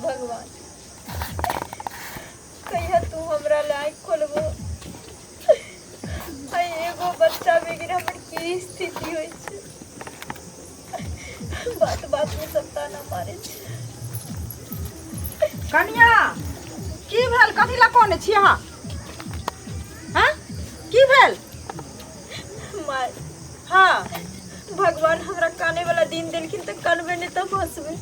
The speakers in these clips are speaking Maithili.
भगवान कहिया तू हमरा ला आँखि खोलबो। आइ एगो बच्चा बगैर हमर की स्थिति होइ छै। बात बात में सब ताना मारे छै। कनिया की भेल? कथी लए कनै छी अहाँ? हँ, की भेल? माय। हाँ। भगवान हमरा काने वाला दिन देलखिन तऽ कानबे नहि तऽ हंसबे।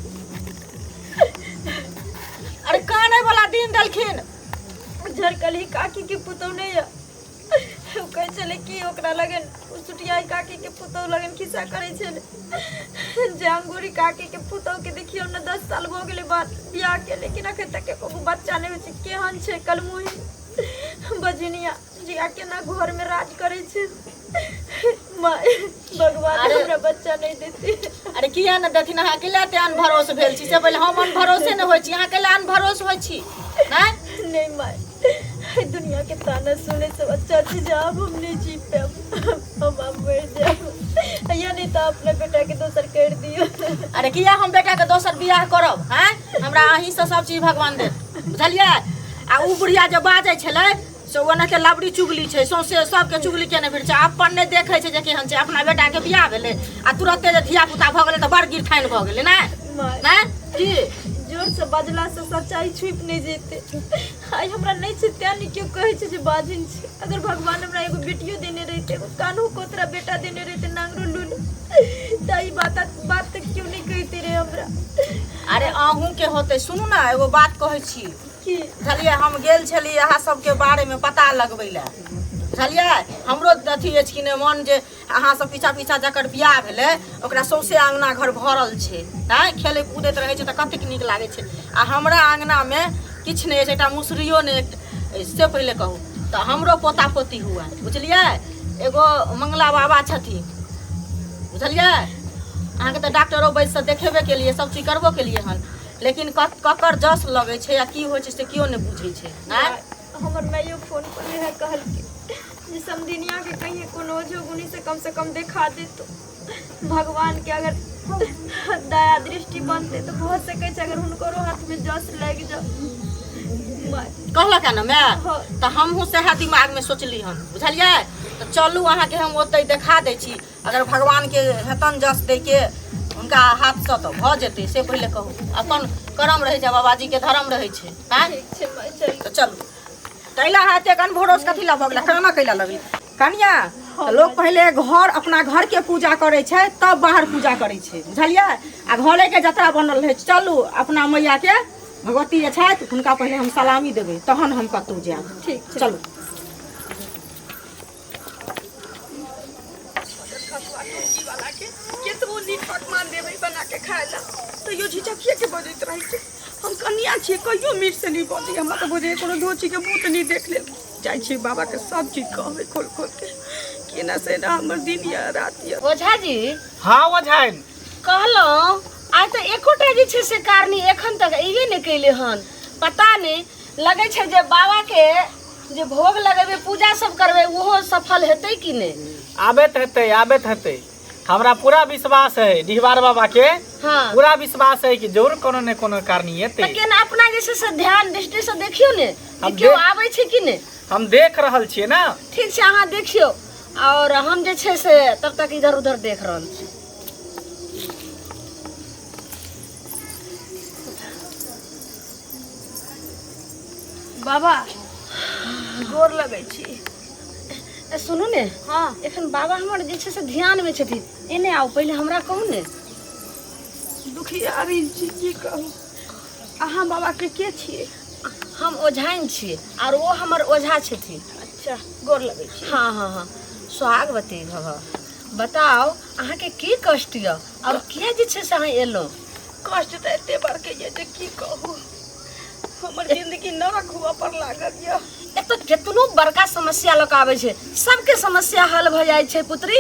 अरे काने वाला दिन देलखिन। झरकलही काकी के पुतहु नहि यऽ, ओ कहै छलै कि ओकरा लगन ओ सुटियाई काकी के पुतहु लगन खिस्सा करै छलै जे अंगूरी काकी के पुतहु के देखियौ ने, 10 साल भऽ गेलै बात बियाह के, लेकिन अखन तक एको गो बच्चा नहि होइ छै। केहन छै कलमुही बजनिया जिया, केना घर में राज करै छै। माय, भगवान हमरा बच्चा नहीं देते। अरे किया ने देथिन? अहाँ अकेले एते अनभरोस भेल छी से पहिले हम अनभरोसे नहि होइ छी, अहाँ अकेले अनभरोस होइ छी। नहि नहीं माय, एहि दुनिया के ताना सुने से अच्छा छै जे आब हम नहीं जी पायब, हम आब मरि जायब, या नहीं तो अपना बेटा के दोसर कर दियो। अरे किया हम बेटा के दोसर बियाह करब? हैं, हमरा अहीं से सब चीज भगवान देत, बुझलियै? आ उ बुढ़िया जे बाजै छलै से ओनाहिते लबड़ी चुगली छै, सौंसे सबके चुगली केने फिरै छै, अपन नहि देखै छै जे केहन छै। अपना बेटाके बियाह भेलै आ तुरते जे धिया पुता भऽ गेलै तऽ बड़ गिरथानि भऽ गेलै। नहि नहि की जोर से बजला से सच्चाई छुपि नहि जेतै। आइ हमरा नहि छै तें नहि केओ कहै छै जे बाजिन छै। अगर भगवान हमरा एगो बेटियो देने रहिते, एगो कान्हो कोतरा बेटा देने रहिते, नांगरो लूल, तऽ ई बात बात तऽ केओ नहि कहिते रहे हमरा। अरे अहूँके होतै। सुनू ने, एगो बात कहै छी। की? बुझलियै, हम गेल छलियै अहाँ सबके बारेमे पता लगबै लए, बुझलियै? हमरो अथी अछि कि नहि मन जे अहाँ सब पीछा पीछा जकर बियाह भेलै ओकरा सौंसे अङ्गना घर भरल छै, आँय, खेलै कूदैत रहै छै तऽ कतेक नीक लागै छै। आ हमरा अङ्गनामे किछु नहि अछि, एकटा मुसरियो नहि। से पहिले कहू तऽ हमरो पोता पोती हुए, बुझलियै? एगो मंगला बाबा छथिन, बुझलियै? अहाँके तऽ डॉक्टरो वैद्यसँ देखेबे केलियै, सब चीज करबो केलियै हन, लेकिन ककर जस लगै छै आ की होइ छै से केओ नहि बुझै छै। नहि, हमर माइयो फोन पर इएह कहलकै जे समधिनिया के कहिए कोनो ओझो गुनी से कम से कम देखा देतो, भगवान के अगर दया दृष्टि बनते तऽ भऽ सकै छै अगर हुनकरो हाथ में जस लागि जाओ। कहलक ने माय? हाँ। तऽ हमहूँ सएह दिमागमे सोचली हन, बुझलियै? तऽ चलू, अहाँके हम ओतहि देखा दै छी। अगर भगवानके हेतन जस दैके हुनका हाथसँ तऽ भऽ जेतै। से पहिले कहू, अपन करम रहै छै, बाबाजीके धर्म रहै छै। आँय, ठीक छै माय, चलू। तऽ चलू। कैला अहाँ एतेक अनभरोस कथी लए भऽ गेलै? काना कैला लगलै कनिया? तऽ लोक पहिले घर अपना घरके पूजा करै छै तब बाहर पूजा करै छै, बुझलियै? आ घरेके जतरा बनल रहै छै। चलू, अपना मैयाके भगवती जे छथि हुनका पहिले हम सलामी देबै तहन हम कतहु जायब। ठीक छै। चलू। वाला के केतबो नीक पकवान देबै बना के खाय ला तैयो झिझकिए के बजैत रहै छै। हम कनिया छियै, कहियो मीठ से नहीं बजै। हमरा तऽ बुझैए कोनो धोची के मुँह तऽ नहीं देख लेल। जाइ छियै बाबा के सब चीज कहबै खोल खोल के, केना से ना हमर दिन या रात या। ओझा जी। हाँ ओझाइन। कहलहुँ आइ तऽ एकोटा जे छै से कारनी एखन तक अयबे नहि कयलै हन। पता नहि, लगै छै जे बाबा के जे भोग लगेबै, पूजा सब करबै, ओहो सफल हेतै कि नहि। आबैत हेतै, आबैत हेतै, हमरा पूरा विश्वास है डिहबार बाबा के। पूरा विश्वास है कि जरूर कोनो ने कोनो कारणी एतै। तऽ केना अपना जे छै से ध्यान दृष्टि से देखियौ ने जे हम केओ देख- आबै छै कि नहि। हम देख रहल छियै ने। ठीक छै, अहाँ देखियौ और हम जे छै से तब तक इधर उधर देख रहल छी। बाबा गोर लगै छी। ए, सुनू ने। हाँ। एखन बाबा हमर जे छै से ध्यान में छथिन, एने आउ, पहिले हमरा कहू ने। दुखियारी छी, की कहू। अहाँ बाबा के के छियै? हम ओझाइन छियै और ओ हमर ओझा छथिन। अच्छा, गोर लगै छी। हाँ हाँ हाँ, सुहागवती भव। बताउ अहाँके की कष्ट यऽ और किया जे छै से अहाँ एलहुँ? कष्ट तऽ एते बड़के यऽ जे की कहू, हमर जिंदगी नरक हुआ पर लागल यऽ। एतऽ केतनो बड़का समस्या लऽ कऽ आबै छै, सबके समस्या हल भऽ जाइ छै पुत्री।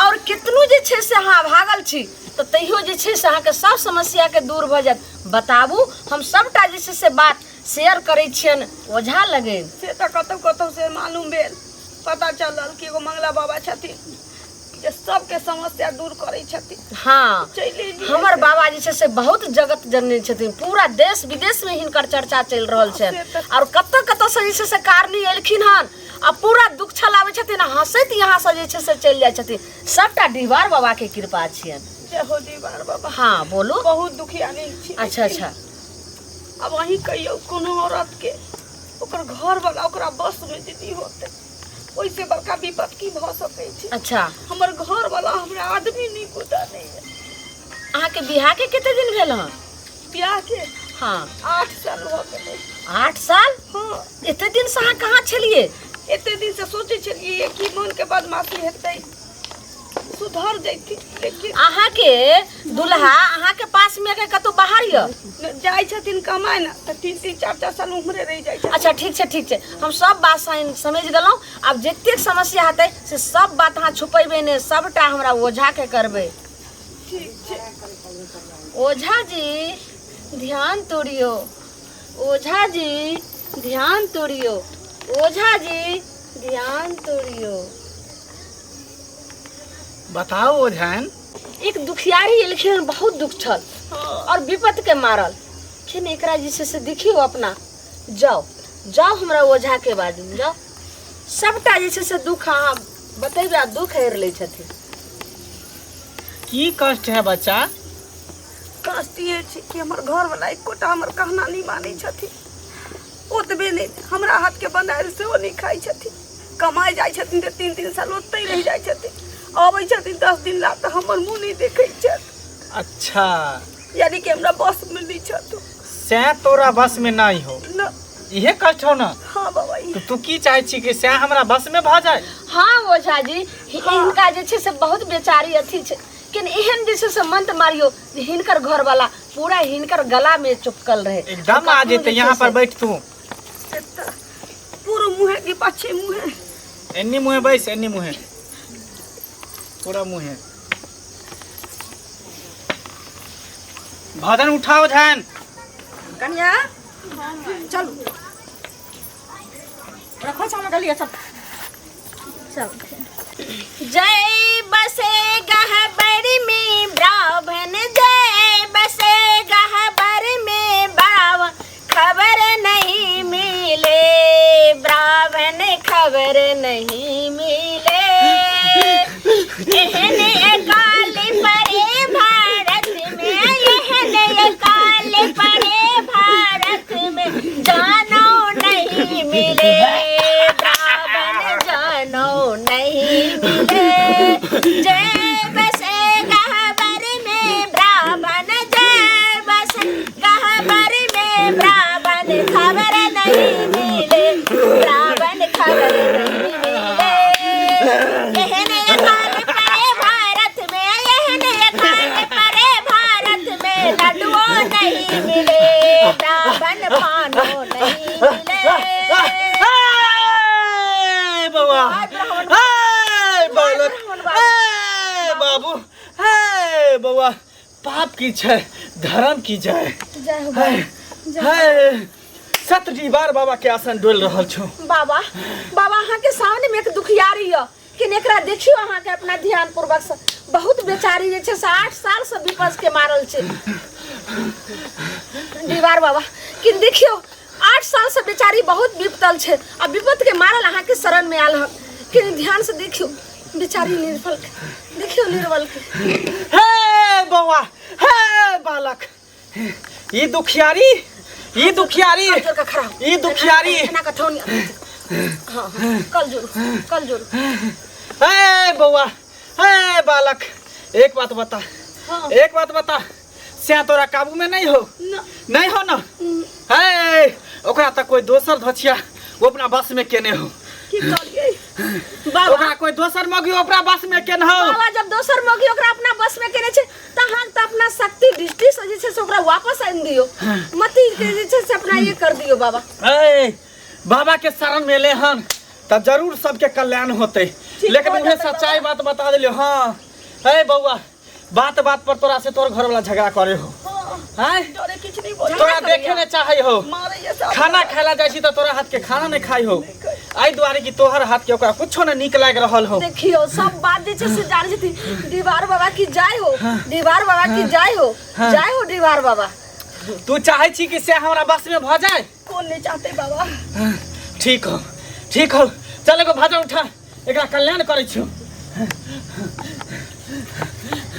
और केतनो जे छै से अहाँ भागल छी तऽ तैयो जे छै से अहाँके सब समस्याके दूर भऽ जायत। बताबू, हम सबटा जे छै से बात शेयर करै छियनि ओझा लगन। से तऽ कतहु कतहु से मालूम भेल, पता चलल कि एगो मंगला बाबा छथिन। जे सबके समस्या दूर करै छथिन। हाँ, चलि एलियै। हमर बाबा जे छै से बहुत जगत जननी छथिन, पूरा देश विदेश में हिनकर चर्चा चलि रहल छनि और कतऽ कतऽ से जे छै से कारनी एलखिन हन आ पूरा दुख छलाबै छथिन आ हंसैत यहाँ से जे छै से चलि जाइ छथिन। सबटा डिहबार बाबा के कृपा छियनि। जय हो डिहबार बाबा। हाँ बोलू। बहुत दुखियानी छी। अच्छा अच्छा। अब अहीं कहियौ, कोनो औरत के ओकर घर वाला ओकरा बस में यदि होते ओहिसे बड़का विपद की भऽ सकै छै? अच्छा। हमर घर वाला हमरा आदमी नहीं कुदा नहीं है। अहाँके बियाह के कते दिन भेल हन? बियाह के? हाँ। 8 साल भऽ गेलै। 8 साल? हाँ। एते दिन से अहाँ कहाँ छलियै? एते दिन से सोचै छलियै कि मन के बदमाशी हेतै, सुधर जैती, लेकिन अहाँके दुल्हा अहाँके पास में के कतौ बाहर यऽ? जाइ छथिन कमाय ने तऽ 3-3 4-4 साल उम्हरे रहि जाइ छथिन। अच्छा ठीक छै, ठीक छै, हम सब बात समझ गेलहुँ। आब जतेक समस्या हेतै से सब बात अहाँ छुपेबै ने, सबटा हमरा ओझा के करबै। ठीक छै। ओझा जी ध्यान तोड़ियो, ओझा जी ध्यान तोड़ियो, ओझा जी ध्यान तोड़ियो। बताओ ओझान। एक दुखियारी एलखिन, बहुत दुख छल और विपत के मारल खिन, एकरा जे छै से देखियौ अपना, जाओ जाओ हमरा ओझा के बाजू जाओ, सबटा जे छै से दुख अहाँ बतेबै आ दुख हेर लै छथिन। की कष्ट है बच्चा? कष्ट ये छै कि हमर घर वाला एकोटा हमर कहना नहीं मानै छथिन, ओतबे नहीं हमरा हाथ के बनायल सेहो नहीं खाइ छथिन। कमाइ जाइ छथिन तऽ 3-3 साल ओतहि रहि जाइ छथिन, अबै छथिन 10 दिन ला तऽ हमर मुँह नहीं देखै छथि। अच्छा। यानी कि हमरा बस में नहीं छथि। से तोरा बस में नहीं हो न। इहे कष्ट हो ना? हाँ बाबा, इहे। तो तू की चाहे छी कि से हमरा बस में भ जाए? हाँ ओझा जी, हिनका जे छै से बहुत बेचारी अथी छै, लेकिन एहन जे छै से मंत्र मारियो जे हिनकर घर वाला पूरा हिनकर गला में चिपकल रहे। एकदम आ जेते, यहाँ पर बैठ तू। से तऽ पूरा मुँहे के पाछे मुँहे। एन्नी मुँहे बैस, एन्नी मुँहे, पूरा मुँहे। भजन उठाओ झान। कनिया चलू, रखो छामा के लिए सब। सब जय बसे गहबर में ब्राह्मण, जय बसे गहबर में ब्राह्मण, खबर नहीं मिले ब्राह्मण, खबर नहीं मिले। एहन अकाल पड़े भारत में, एहन अकाल पड़े भारत में, जानो नहीं मिले ब्राह्मण, जानो नहीं मिले। जय बसे गहबर में ब्राह्मण, जय बसे गहबर में ब्राह्मण, खबर नहीं मिले ब्राह्मण, खबर नहीं मिले। एहन अकाल पड़े भारत में, एहन अकाल पड़े भारत में, लड्डुओ नहीं मिले ब्राह्मण, पानो नहीं मिले। ए बउआ, ए बालक, ए बाबू, ए बउआ, पाप की छै धर्म की जय। जय हो। हे, हे, सत डिहबार बाबा के आसन डोल रहल छौ। बाबा, बाबा अहाँ के सामने में एक दुखियारी य, कि एकरा देखियो अहाँ के अपना ध्यान पूर्वक से, बहुत बेचारी जे छै से 8 साल से विपस के मारल छै। दीवार बाबा, कि देखियो 8 साल से बेचारी बहुत विपतल छै आ विपत के मारल अहाँ के शरण में आयल हन, कि ध्यान से देखियो बेचारी निर्बल के, देखियो निर्बल के। हे बौआ, हे बालक, ई दुखियारी, ई दुखियारी, कल जोड़ के खड़ा हो। ई दुखियारी। एना के ठौनी। हाँ, हाँ, कल जोड़, कल जोड़। हे बौआ, हे बालक, एक बात बता, हाँ। एक बात बता, से तोरा काबू में नहीं हो? न। नहीं हो ना? हे, ओकरा तक कोई दोसर धचिया वो अपना बस में केने हो। की कहलियै? बाबा। ओकरा कोई दोसर मौगी अपना बस में केने हो। बाबा, जब दोसर मौगी ओकरा अपना बस में केने छै त अहाँ त अपना शक्ति दृष्टि से जे छै से ओकरा वापस आनि दियौ, मति के जे छै से अपना ये कर दियौ बाबा। ए, बाबा के शरण में ले हन त जरूर सबके कल्याण होते, लेकिन हो उन्हें जेतै सच्चाई बात बता दिलियो। हाँ, ए बौआ, बात बात पर तोरा से तोर घर वाला झगड़ा करे हो। हाँ, हैं? डरे किछु नहीं बोले। तोरा देखे ने चाहे हो, मारे ये सब। खाना खाला जाइ छी त तोरा हाथ के खाना नहीं खाई हो। एहि दुआरे कि तोहर हाथ के ओकरा कुछो ने नीक लागि रहल हो। देखियो सब बात जे छै से जानै छथिन। दीवार बाबा की जय हो, दीवार बाबा की जय हो, जय हो दीवार बाबा। तू चाहे छी कि से हमरा बस में भ जाए? कोन नहीं चाहते बाबा। ठीक हो, ठीक हो, चल एगो भजन उठा, एकरा कल्याण करै छी।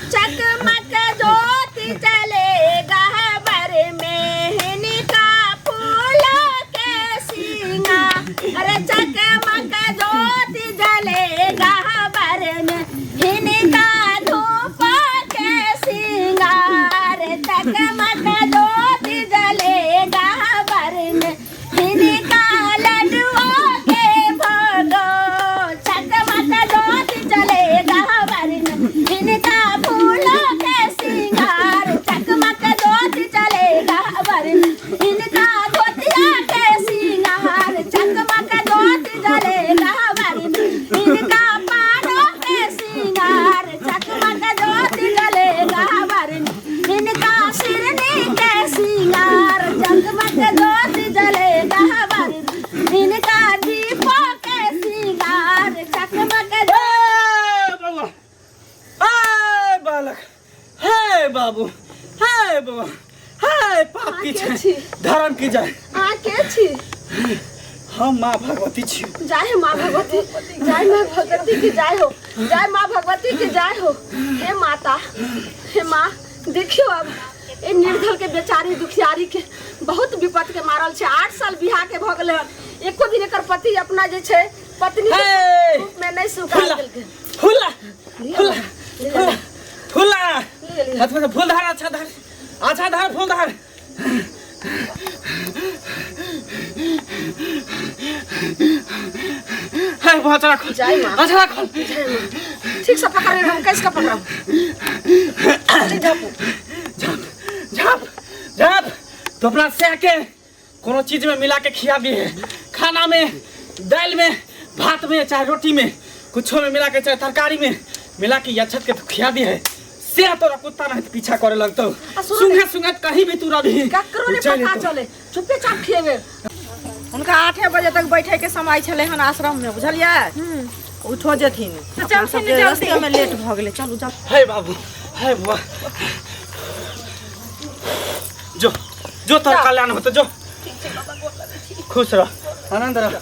चकमक ज्योति चले गहबर में हिनका फूल के सिंगा। अरे चकमक ज्योति जले गहबर में हिनका धूप के सिंगार। चकमक ज्योति जले गहबर में हिनका लड्डुआ के भोगो। चकमक ज्योति जले गहबर में हिनका फूल के सिंगार। चकमक ज्योति जले गहबर में हिनका धोतिया के सिंगार। चकमक ज्योति जले गहबर में हिनका पानो के सिंगार। चकमक ज्योति जले गहबर में हिनका सिरनी के सिंगार। चकमक ज्योति जले गहबर में हिनका दीप के सिंगार। चकमक ए बउआ, ए बालक, हे बाबू, हे बउआ, हे पाप की छै, धर्म की जाय। अहाँ के छी? हम माँ भगवती छी। जय माँ भगवती, जय माँ भगवती की जय हो, जय माँ भगवती की जय हो। हे माता, हे माँ, देखियो अब ए निर्धल के बेचारी दुखियारी के बहुत विपत के मारल छै। 8 साल बियाह के भऽ गेलै हन, एको दिन एकर पति अपना जे छै पत्नी के हे! रूप में नहि स्वीकार फुला, केलकै। फुला, फुला, फुला, फुला। लिअ, लिअ। हाथ में फूल धार, अच्छा धार, अच्छा धार, फूल धार। हे बहुत रखो, जय माँ। अच्छा रखो। ठीक से पकड़, हम कैसे के पकड़ब? झापू। झाप, झाप, झाप। तो अपना से के कोनो चीज में मिला के खिया भी है, खाना में, दाल में, भात में, चाहे रोटी में, कुछो में मिला के, चाहे तरकारी में मिला के अक्षत के तू खिया दी है। से तोरा कुत्ता नहीं पीछा करे लगतो, आ सुनो सुंघे सुंघे कहीं भी तू रही ककरो ने चल पता जेतौ। चले, चुपे चाप खिएबे। हुनका 8 बजे तक बैठे के समय छलै हन आश्रम में, बुझलियै? उठो जेथिन। तऽ अपना चलथिन सबके जल्दी। रास्ते में लेट भऽ गेलै, चलू चलू। हे बाबू, हे बुआ, जो जो तोर कल्याण होतो, जो खुश रह, आनंद रह।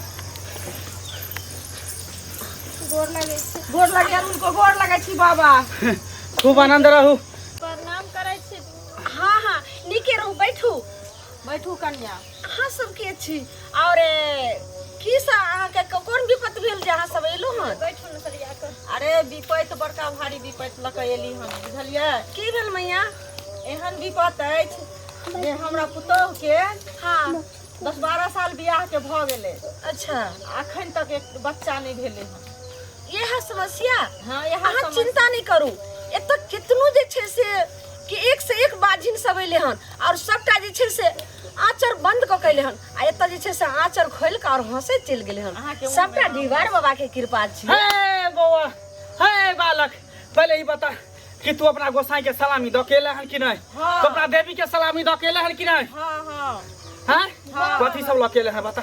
गोर लागै छी। गोर लगे उनको, गोर लगै छी बाबा। खूब आनंद रहू। प्रणाम करै छी। हाँ हाँ, नीके रहू, बैठू बैठू कन्या। अहाँ सब के छी और की सा अहाँके कोन विपत भेल जे अहाँ सब एलहुँ हन? बैठू ने सरिया कऽ। अरे विपैत बड़का भारी विपैत लऽ कऽ एली हन, बुझलियै? की भेल मैया? एहन विपत अछि जे हमरा पुतोहु के हाँ 10-12 साल बियाह के भऽ गेलै। अच्छा। अखन तक एक बच्चा नहि भेलै हन। इएह समस्या? हाँ, इएह अहाँ समस्या। चिंता नहि करू, एतऽ केतनो जे छै से कि एक से एक बाझिन सब एलै हन और सबटा जे छै से आँचर बंद कऽ के एलै हन, आ एतऽ जे छै से आँचर खोलि कऽ और हँसैत चलि गेलै हन। अहाँके मुँह सबटा में डिहबार बाबा के कृपा छै। हे बौआ, हे बालक, पहले ही बता कि तू अपना गोसाई के सलामी दऽ के एलै हन कि नहि? हाँ। तू अपना देवी के सलामी दऽ के एलै हन कि नहि? हाँ, हाँ। हाँ? हाँ। कथी सब लऽ के एलै हन बता?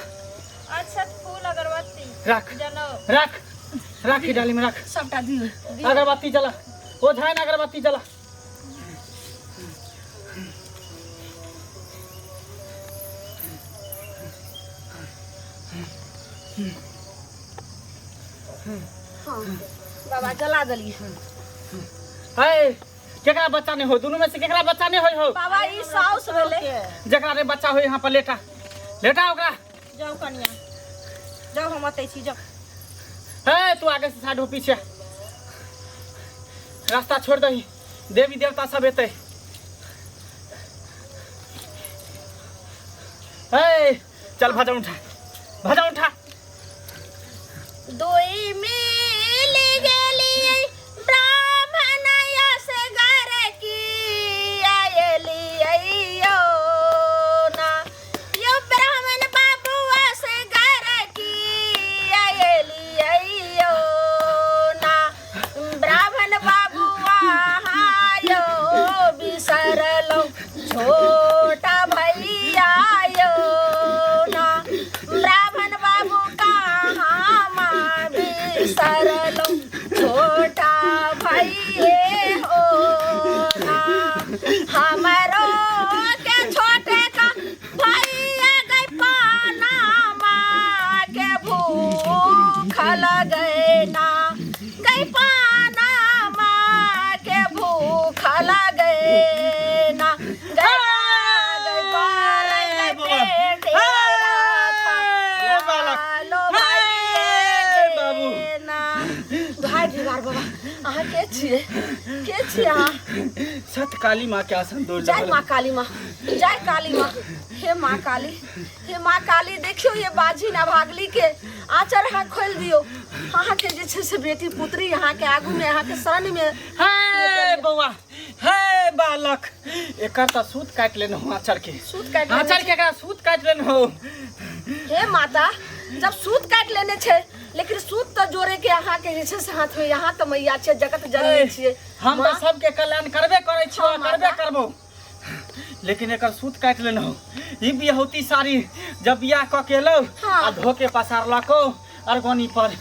अच्छा, फूल अगरबत्ती राख, जनउ। राख, राख, ई डाली में राख। सबटा दियौ। अगरबत्ती जला, ओ झाइन अगरबत्ती जला। हाँ बाबा जला देलियै। हे, केकरा बच्चा नहीं हो? दोनों में से केकरा बच्चा नहीं होय हो? बाबा ई साउस भेलै। जकरा नहीं बच्चा होय यहाँ पर लेटा, लेटा ओकरा। जाउ कनिया, जाउ, हम अतै छी, जाउ। हे तू आगे से साइड हो, पीछे रास्ता छोड़ दही, देवी देवता सब एतै। हे चल भजन उठा, भजन उठा। दोई मिल गेलियै ब्राह्मण असगर की आयलियै यो ना, यो ब्राह्मण बाबू असगर की आयलियै यो ना, ब्राह्मण बाबू अहाँ यो बिसरलहुँ छोटा भैया यो ना, ब्राह्मण बाबू कहाँ चला गए ना गए ना गए पार गए पेट हे बालक लो भाई हे बाबू ना भाई ढिबार बाबा अहाँ के छियै के छियै अहाँ सत काली माँ के आसन दौड़ जय माँ काली माँ जय काली माँ हे माँ काली हे माँ काली देखियो ये बाजी ना भागली के आचर अहाँ खोलि दियो अहाँके जे छै से बेटी पुत्री अहाँके आगू में अहाँके शरण में हे बौआ हे बालक एकर तऽ सूत काटि लेने हो आचर के सूत काटि लेने आचर के एकरा सूत काटि लेने हो हे माता जब सूत काटि लेने छै लेकिन सूत तऽ जोड़े के अहाँके जे छै से हाथ में यहाँ तऽ मैया छै जगत जननी छियै हम तऽ सबके कल्याण करबे करै छियो हाँ, माता। करबे करबो लेकिन एकर सूत काटि लेने हो ई बियहुती साड़ी जब बियाह कऽ के एलौ हाँ। आ धो के पसारलको अरगोनी पर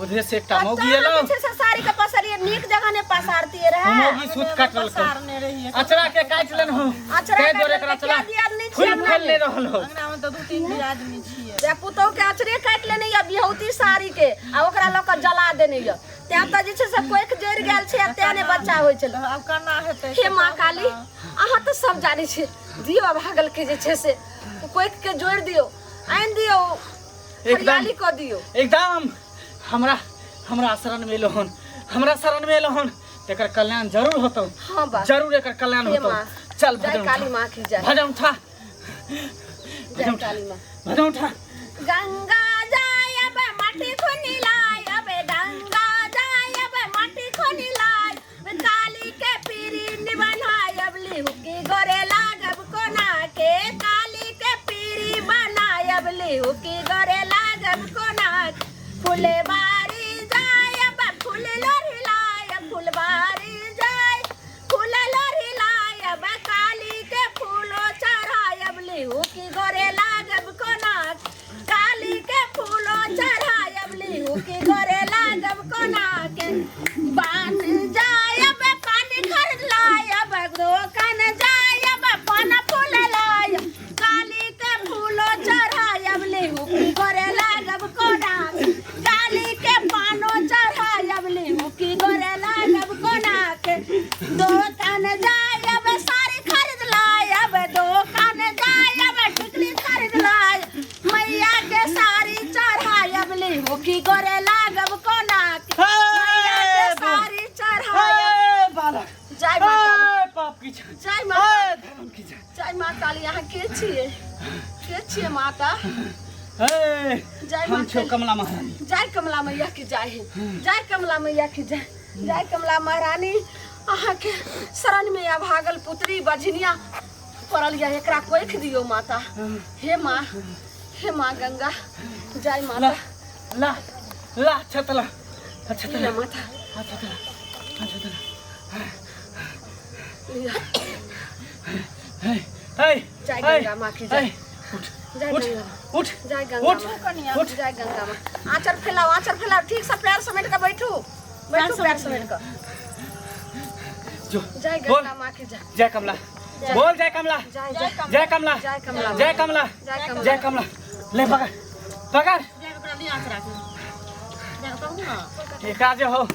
उधरे से एकटा मौगी एलौ जे छै से साड़ी के पसारिए नीक जगह ने पसारतिए रहे मौगी सूत काटि लेलको पसारने रहियै अचरा के काटि लेने हो अचरा ताहि काटि दुआरे लेलकै, एकरा चला क्या दियादनी छियै फूल अपना फैल मे? नहि रहल हो अंगना में तऽ दू तीन दियादनी छियै जे पुतोह के अचरे काटि लेने यऽ बिहौती साड़ी के आ ओकरा लऽ कऽ जला देने यऽ तें तऽ जे छै से कोखि जरि गेल छै आ तें नहि बच्चा होइ छलै आब केना हेतै हे माँ काली अहाँ तऽ सब जानै छियै दियौ अभागल के जे छै से कोखि के जोड़ि दियौ आनि दियौ हरियाली कऽ दियौ एकदम हमरा हमरा शरण में एलो हन हमरा शरण में एलो हन एकर कल्याण जरूर होतौ हाँ बा जरूर एकर कल्याण हे होतौ माँ चल जय भजन काली उठा माँ की जय भजन उठा जय काली माँ भजन उठा गंगा जायब माटी खुनी लायब गंगा जायब माटी खुनी लायब काली के पीरी बनायब लिहुकी गोरे लागब कोना के काली के पीरी बनायब लिहुकी गोरे लागब कोना फुलबारी जायब फूल लोढ़ी लायब फुलबारी जाय फूल लोढ़ी लायब काली के फूलो चढ़ायब लिहुकी गोरे लागब कोना काली के फूलो चढ़ायब लिहुकी गोरे लागब कोना के बान जायब पानी खरीद लायब दोकान जायब पान फूल लायब काली के फूलो चढ़ायब लिहुकी गोरे लागब कोना काली के पानो चढ़ायब लिहुकी गोरे लागब कोना के दोकान जायब साड़ी खरीद लायब दोकान जायब टिकली खरीद लायब मैया के साड़ी चढ़ायब लिहुकी गोरे लागब कोना के मैया के साड़ी चढ़ायब हे बालक जय माँ काली हे पाप की जान जय माँ हे धर्म की जान जय माँ काली अहाँ के छियै के छियै माता हे जय हम माँ छो काली कमला महारानी जय कमला मैया की जय हे जय कमला मैया की जय जय कमला महारानी अहाँके शरण में अभागल पुत्री बझनिया पड़ल यऽ एकरा कोखि दियौ माता हे माँ हे माँ गंगा जय ला माता ला ला छतला छतला लिअ माता छतला छतला लिअ हे हे जय गंगा माँ की जय उठ जय उठ गंगा उठ जय गंगा उठ माँ उठ जय गंगा माँ आँचर फैलाओ आँचर फैलाओ ठीक से पैर समेट कऽ बैठू बैठू पैर समेट कऽ जो जय बोल गंगा माँ की जय जय कमला बोल जय कमला जय जय जय कमला जय कमला जय कमला जय कमला जय कमला ले पकड़ पकड़ ओकरा लिया आँच राखू जाके कहू ना एकरा जे हो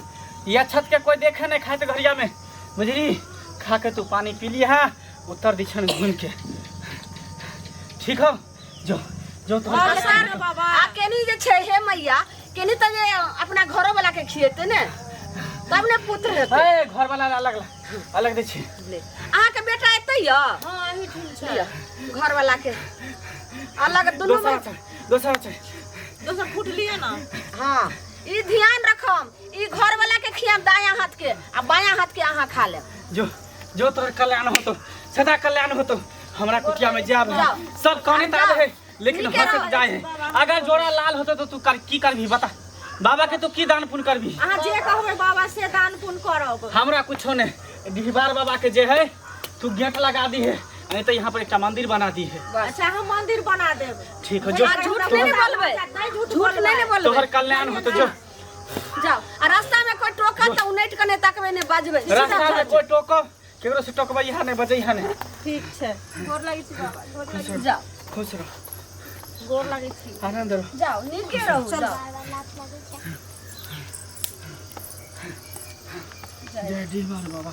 यह छत के कोई देखे नहीं खाए तो घरिया में बुझली खा के तू पानी पी लिया है उत्तर दिछन घूम के ठीक हो जो जो तो बाबा आ केनी जे छै हे मैया केनी तऽ जे अपना घरो वाला के खिएते ने तब ने पुत्र हेतै ए घर वाला अलग ला अलग दै छी ले अहाँके बेटा एतै यऽ हाँ एहिठाम छै लिअ घर वाला के अलग दुनू दोसर में छै दोसर छै दोसर फूट लिअ ना हाँ ई ध्यान रखम ई घर वाला के खियाम दायां हाथ के आ बायां हाथ के अहाँ खा लेब जो जो तोहर कल्याण होतो सदा कल्याण होतो हमरा कुटिया में जाब जाओ। सब कहने त आवे है लेकिन नीके हंसत रहो। जाए है अगर जोड़ा लाल होतो तो तू कर की करबी बता बाबा के तू की दान पुण्य करबी अहाँ जे कहबै बाबा से दान पुण्य करब हमरा कुछो नहीं डिहबार बाबा के जे है तू गेट लगा दी है नहीं तो यहाँ पर एक मंदिर बना दी है अच्छा हम मंदिर बना देब ठीक है जो आ झूठ नहीं ने बोलबै नहीं झूठ झूठ नहीं ने बोलबै तोहर कल्याण होतो जो जाओ आ रास्ता में कोई टोकत तऽ उनटि कऽ नहि तकबै नहि बजबै रास्ता में कोई टोको केकरो से टोकबै यहाँ नहीं बजै यहाँ नहीं ठीक छै गोर लागै छी बाबा गोर लागै छी जाओ खुश रहो गोर लागै छी आनंद रहो जाओ नीके रहू जाओ जय डिहबार बाबा।